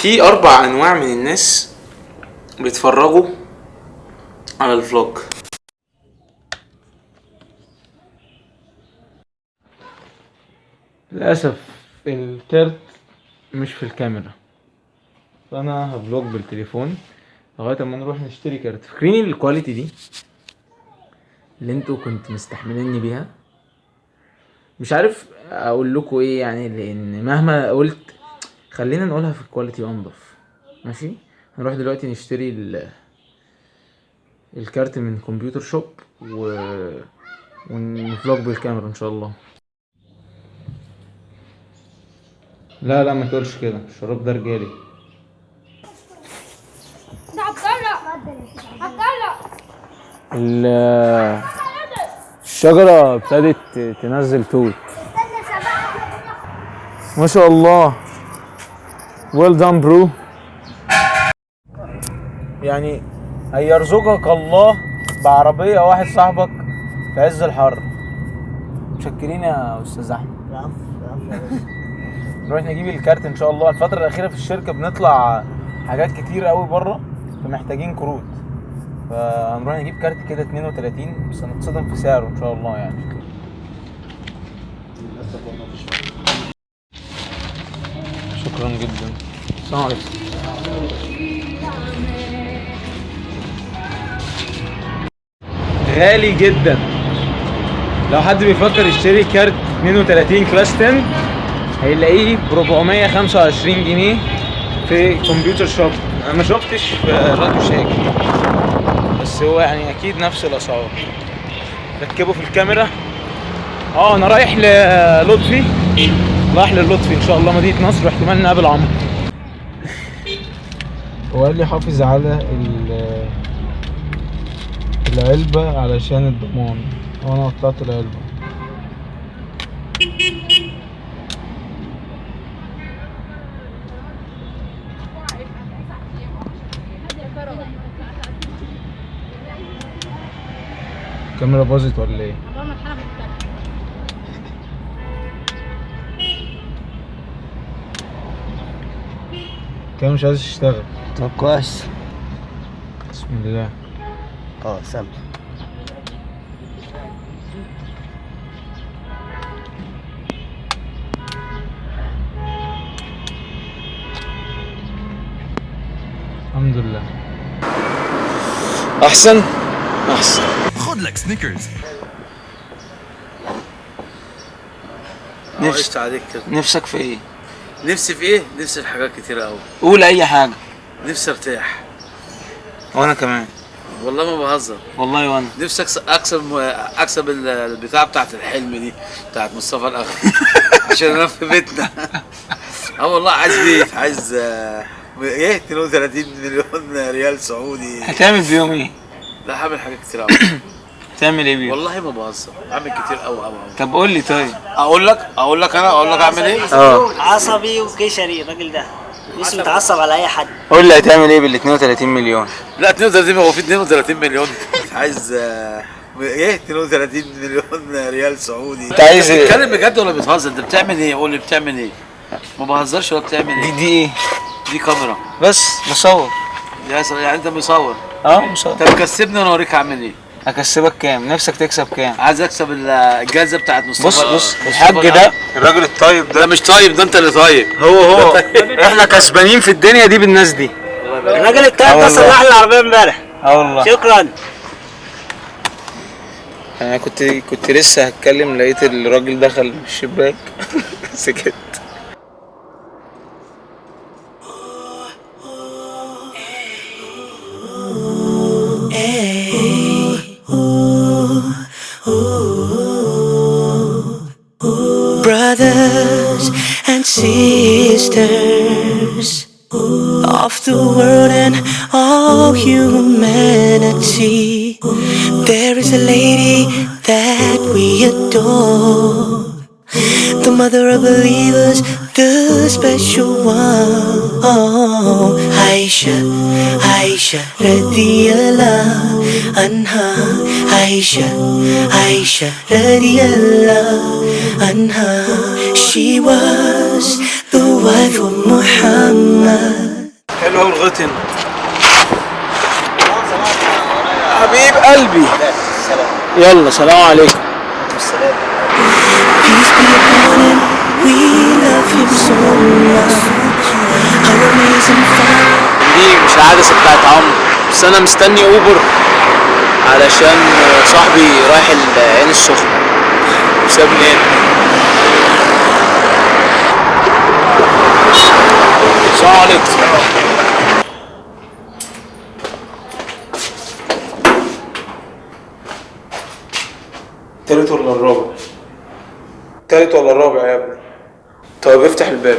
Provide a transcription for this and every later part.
في 4 انواع من الناس بيتفرجوا على ال vlog. للاسف الكارت مش في الكاميرا، فانا ه vlog بالتليفون لغاية اما نروح نشتري كارت. فاكرين ال quality دي اللي انتوا كنتوا مستحمليني بيها؟ مش عارف اقول لكم ايه يعني، لان مهما قلت خلينا نقولها في ال quality انضف. ماشي، هنروح دلوقتي نشتري الكارت من computer shop ون vlog بالكاميرا ان شاء الله. لا لا ما تقولش كده، الشراب ده رجالي. ده عبد الله، عبد الله. الشجرة ابتدت تنزل توت ما شاء الله. well done bro. يعني هيرزقك الله بعربية واحد صاحبك في عز الحر. متشكرين يا أستاذ أحمد. العفو العفو يا باشا. نروح نجيب الكارت إن شاء الله. الفترة الأخيرة في الشركة بنطلع حاجات كتير قوي بره، فمحتاجين كروت، فهنروح نجيب كارت كده 32، بس هنتصدم في سعره إن شاء الله يعني. شكرا جدا. السلام عليكم. غالي جدا. لو حد بيفكر يشتري كارت 32 class 10 هيلاقيه ب 425 جنيه في computer shop. انا ما شفتش في راديو شاك، بس هو يعني اكيد نفس الاسعار. ركبه في الكاميرا. انا رايح للطفي، رايح للطفي ان شاء الله، مدينة نصر، واحتمال نقابل عمرو. هو قال لي حافظ على العلبة علشان الضمان، وانا قطعت العلبة. الكاميرا باظت ولا ايه؟ الكاميرا مش عايز تشتغل. طب كويس. بسم الله. سامع. الحمد لله. احسن احسن. خد لك سنيكرز. نفس عليك كده. نفسك في ايه؟ نفسي في ايه؟ نفسي في حاجات كتير قوي. قول اي حاجة. نفسي ارتاح. وانا كمان. والله ما بهزر. والله وانا. نفسي اكسب البتاع بتاعت الحلم دي بتاعت مصطفى الاغا عشان انا في بيتنا. والله عايز بيت، عايز ايه 32 مليون ريال سعودي. هتعمل بيهم ايه؟ لا هعمل حاجات كتير قوي. هتعمل ايه بيهم؟ والله ما بهزر، هعمل كتير قوي قوي قوي. طب قول لي. طيب اقول لك انا اقول لك اعمل ايه؟ عصبي وكشري الراجل ده، بس متعصب على اي حد. قول لي هتعمل ايه بال 32 مليون؟ لا 32، هو في 32 مليون؟ عايز ايه 32 مليون ريال سعودي. انت عايز ايه؟ بتتكلم بجد ولا بتهزر؟ انت بتعمل ايه؟ قول لي بتعمل ايه؟ ما بهزرش ولا بتعمل ايه؟ دي ايه؟ دي كاميرا بس مصور. يا سلام، يعني انت مصور؟ مصور. طب كسبني وانا اوريك اعمل ايه. هكسبك كام؟ نفسك تكسب كام؟ عايز اكسب الجائزة بتاعت مصطفى. بص بص الحاج ده الراجل الطيب ده مش طيب، ده انت اللي طيب. هو احنا كسبانين في الدنيا دي بالناس دي. الراجل الطيب ده صلح لي العربية امبارح. والله شكرا. انا كنت لسه هتكلم لقيت الراجل دخل من الشباك. سكت. Brothers and sisters of the world and all humanity, there is a lady that we adore, the mother of believers, the special one. Aisha, Aisha, radiyallahu anha. Aisha, Aisha, radiyallahu anha. She was the wife of Muhammad. حلو قوي لغاية هنا. حبيب قلبي يلا سلام عليكم. السلام. Peace be upon him, we love him so much. Our amazing Father. دي مش العدسة بتاعت عمرو، بس انا مستني اوبر علشان صاحبي رايح العين السخنة وسابني هنا. السلام عليكم. تالت ولا الرابع؟ تالت ولا الرابع يا ابني؟ طيب افتح الباب.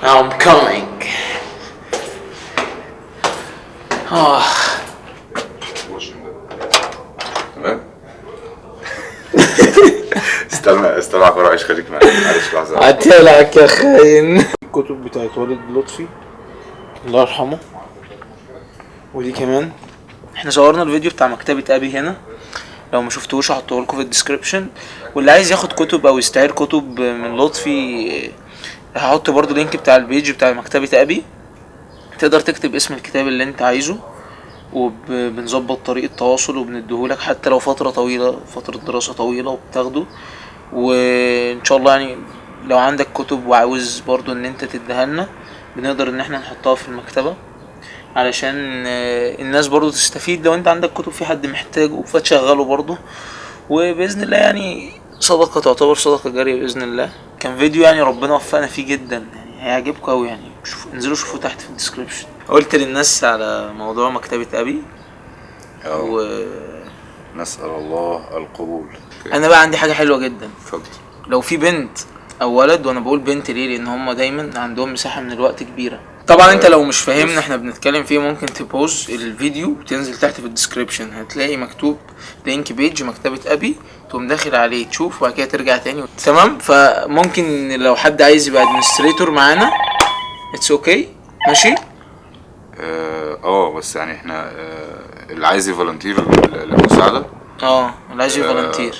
I'm coming. تمام. استنى استنى عيش، خليك معايا معلش لحظة. عتلك يا خاين. الكتب بتاعت والد لطفي الله يرحمه، ودي كمان احنا صورنا الفيديو بتاع مكتبة ابي هنا، لو ما شفتوش هحطه لكم في ال description. واللي عايز ياخد كتب او يستعير كتب من لطفي هحط برضو link بتاع ال page بتاع مكتبة ابي، تقدر تكتب اسم الكتاب اللي انت عايزه وبنظبط طريقة تواصل وبنديهولك، حتى لو فترة طويلة، فترة دراسة طويلة وبتاخده. وان شاء الله يعني لو عندك كتب وعاوز برضو ان انت تديها لنا بنقدر ان احنا نحطها في المكتبة علشان الناس برضو تستفيد. لو انت عندك كتب في حد محتاجه فتشغله برضو، وبإذن الله يعني صدقة، تعتبر صدقة جارية بإذن الله. كان فيديو يعني ربنا وفقنا فيه جدا، يعني هيعجبكم قوي يعني. شوفوا، انزلوا شوفوا تحت في ال description. قلت للناس على موضوع مكتبة ابي و نسأل الله القبول. انا بقى عندي حاجة حلوة جدا. اتفضل. لو في بنت او ولد، وانا بقول بنت ليه؟ لان هم دايما عندهم مساحة من الوقت كبيرة. طبعا انت لو مش فاهمنا احنا بنتكلم فيه ممكن ت pause الفيديو وتنزل تحت في ال description، هتلاقي مكتوب link page مكتبة ابي، تقوم داخل عليه تشوف وبعد كده ترجع تاني. تمام؟ فممكن لو حد عايز يبقى administrator معانا it's okay، ماشي؟ بس يعني احنا اللي عايز ي volunteer للمساعدة، اللي عايز ي volunteer،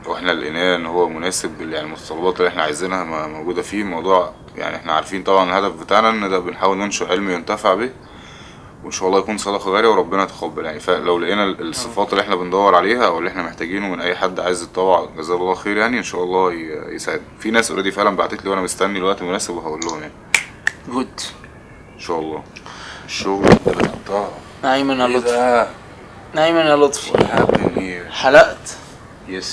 واحنا لقيناه ان هو مناسب، يعني المتطلبات اللي احنا عايزينها موجودة فيه. الموضوع يعني احنا عارفين طبعا الهدف بتاعنا ان ده بنحاول ننشر علم ينتفع به، وان شاء الله يكون صدقه جارية وربنا يتقبل يعني. فلو لقينا الصفات اللي احنا بندور عليها او اللي احنا محتاجينه من اي حد عايز يتطوع جزاه الله خير يعني، ان شاء الله يساعد. في ناس already فعلا بعتت لي وانا مستني الوقت المناسب وهقول لهم يعني. good ان شاء الله. الشغل ده نايما يا لطفي، نايما يا لطفي. حلقت yes.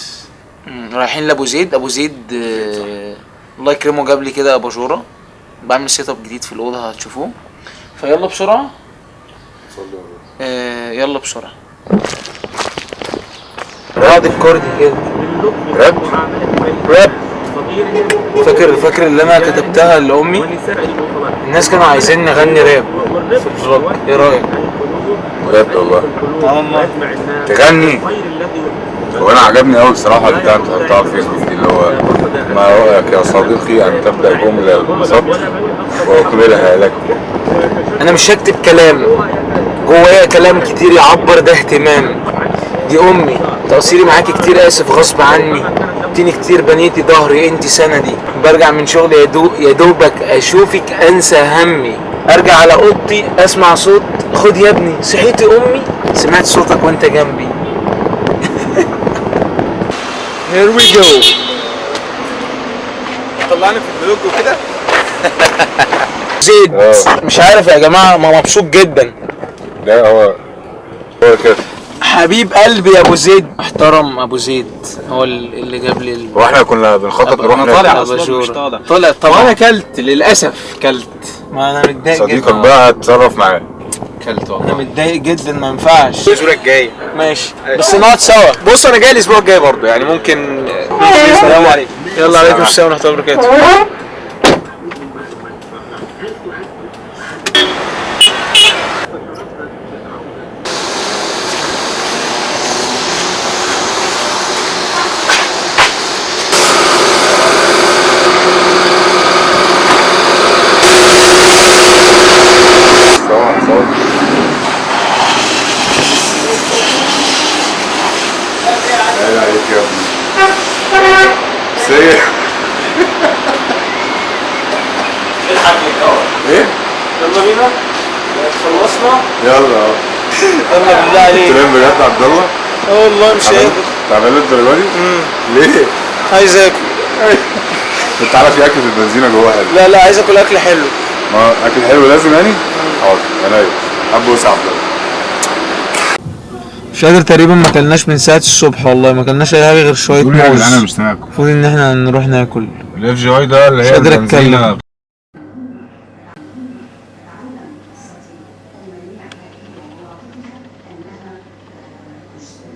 رايحين لابو زيد. ابو زيد الله يكرمه جاب لي كده اباجوره، بعمل setup جديد في الاوضة هتشوفوه. فيلا بسرعة، يلا بسرعة. بعد الكوردي كده rap rap. فاكر اللي انا كتبتها لامي؟ الناس كانوا عايزين نغني راب في ال vlog، ايه رايك؟ بجد والله والله تغني. هو انا عجبني قوي بصراحة البتاع انت حطها على الفيسبوك دي، اللي هو ما رايك يا صديقي ان تبدا جملة بسطر واكملها لك. انا مش هكتب كلام، جوايا كلام كتير يعبر ده اهتمام. دي امي، تقصيري معاكي كتير اسف غصب عني، اديني كتير بنيتي ظهري انت سندي. برجع من شغلي يا دوبك اشوفك انسى همي، ارجع على اوضتي اسمع صوت خد يا ابني صحيتي امي، سمعت صوتك وانت جنبي. Here we go. طلعنا في ال vlog وكده. زيد مش عارف يا جماعة، ما مبسوط جدا. لا هو كده حبيب قلبي يا ابو زيد، محترم ابو زيد هو اللي جاب لي هو احنا كنا بنخطط نروح. انا طالع اصلا مش طالع. طالع طبعا. وانا كلت للاسف، كلت. ما انا متضايق جدا. صديقك بقى هتصرف معاه. كلت والله. انا متضايق جدا، ما ينفعش. الاسبوع الجاي ماشي، بس نقعد سوا. بص انا جاي الاسبوع الجاي برضه يعني ممكن. السلام عليكم. يلا عليكم السلام ورحمة الله وبركاته. ايه؟ يلا بينا، خلصنا. يلا. يلا بالله عليك. تنام بجد يا عبد الله؟ اه والله مش قادر. تعبان للدرجة دي؟ ليه؟ عايز اكل. انت عارف في اكل في البنزينه جوه حلو. لا لا، عايز اكل اكل حلو. ما اكل حلو لازم يعني؟ حاضر عينيا. ابوس عبد الله. مش قادر تقريبا، ما اكلناش من ساعة الصبح والله، ما اكلناش اي حاجة غير شوية قول يا موز. جدعان انا مش سامعكم. المفروض ان احنا نروح ناكل. ال FGI ده اللي مش هي قادر البنزينه. اتكلم.